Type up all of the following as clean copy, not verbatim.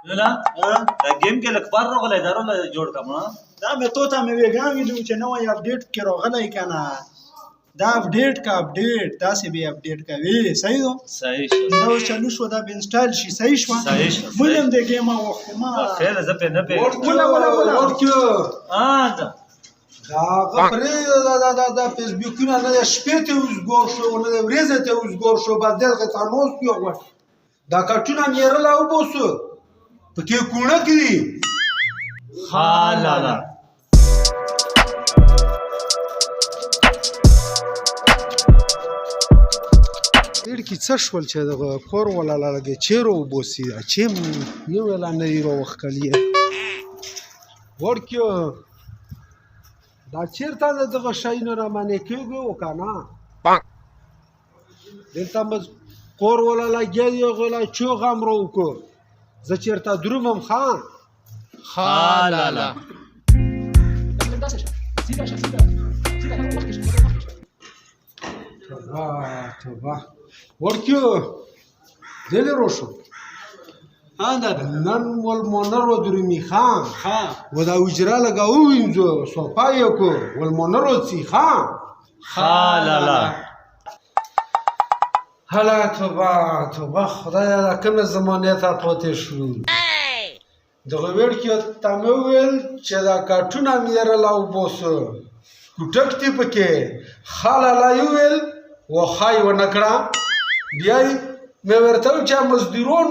نه دا گیم کې لکبار راغلی دا روله جوړ کړم. دا مې تو ته مې ویګان ویلو چې نوی اپډیټ کې راغلی که نه، دا اپډیټ کا، اپډیټ داسې به اپډیټ کوي. صحیح ده؟ صحیح شو. دا اوس چالو شو، دا به انسټال شي. صحیح شو؟ صحیح شو. مونږ هم د ګیم وخت ما خیر، زه په نه پېږم. ولا ولا ولا. ورکیو. ها دا. دا هغه پرې دا دا دا دا فیسبوکونه نه د شپې ته اوزګور شو، نه د ورځې ته اوزګور شو، بس دغه تانوس یو غوښ دا کټونه میرله وبوسو پکې کوڼه کړي. ها لالا. کې څه شول چې دغه کور ولا لګي چیرو وبوسي چې یو ولا نه یې وخکلی ورکیو. دا چیرته د دغه شی نه را باندې کېږي او که نه؟ دلته مز کور ولا لګیا دی، غلا چوغ هم رو وکړو، زه چیرته درومم. خان ها لالا. توبه توبه، ورکیو دلې روشو. ها دادا. نن ول مونر ودرومي خان. ها. و دا اجرا لګا وینځو، صفا یې کو ول مونر وڅي خان. ها لالا. هلا توبه توبه، خدای دا کومه زمانه ته پاتې شو. دغه ویړ کې ته مې وویل چې دا کارټونه مې یې راله وبوسه، کوټک دي پکې. خاله لا یې وویل وښه یې ونه کړه. بیا مې ورته وویل چې مزدورون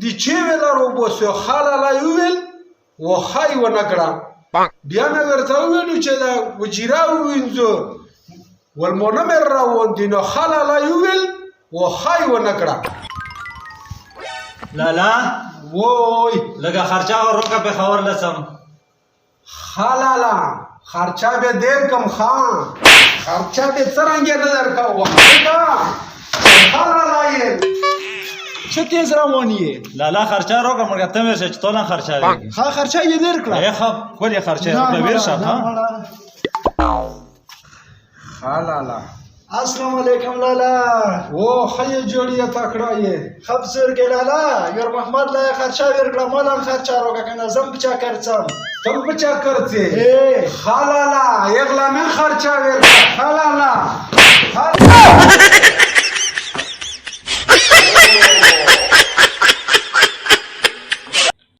دي چې ویله راوبوسه، خاله لا یې وویل وښه یې ونه کړه. بیا مې ورته وویلو چې دا وجیره ووینځو، ولمونه مې راووندي، نو خاله لا یې وویل وښه یې ونه کړه. لالا. وای. لږه خرچه ور روکه، پېښور لسم. خلالا، خرچه به دیر کم خان، خرچه به څرنګه نه درکوم؟ خلالا یې. څه تیز روان یې؟ لالا، خرچه روکه، مړه ته مې شه چې تولن خرچه ویږي. ها، خرچه یې دیر کړه. ای خب کولې خرچه روکه، ویر شه ها. خلالا. السلام علیکم لالا. و خیه جوړی تکړه یې. خب زرګې لالا، یار محمد لا خرچه ورکړه، مال هم خرچه روکه کنه زم په چا کرڅم. تم په چا کرڅې؟ ای. خلالا، یغلا مې خرچه ورکړه خلالا.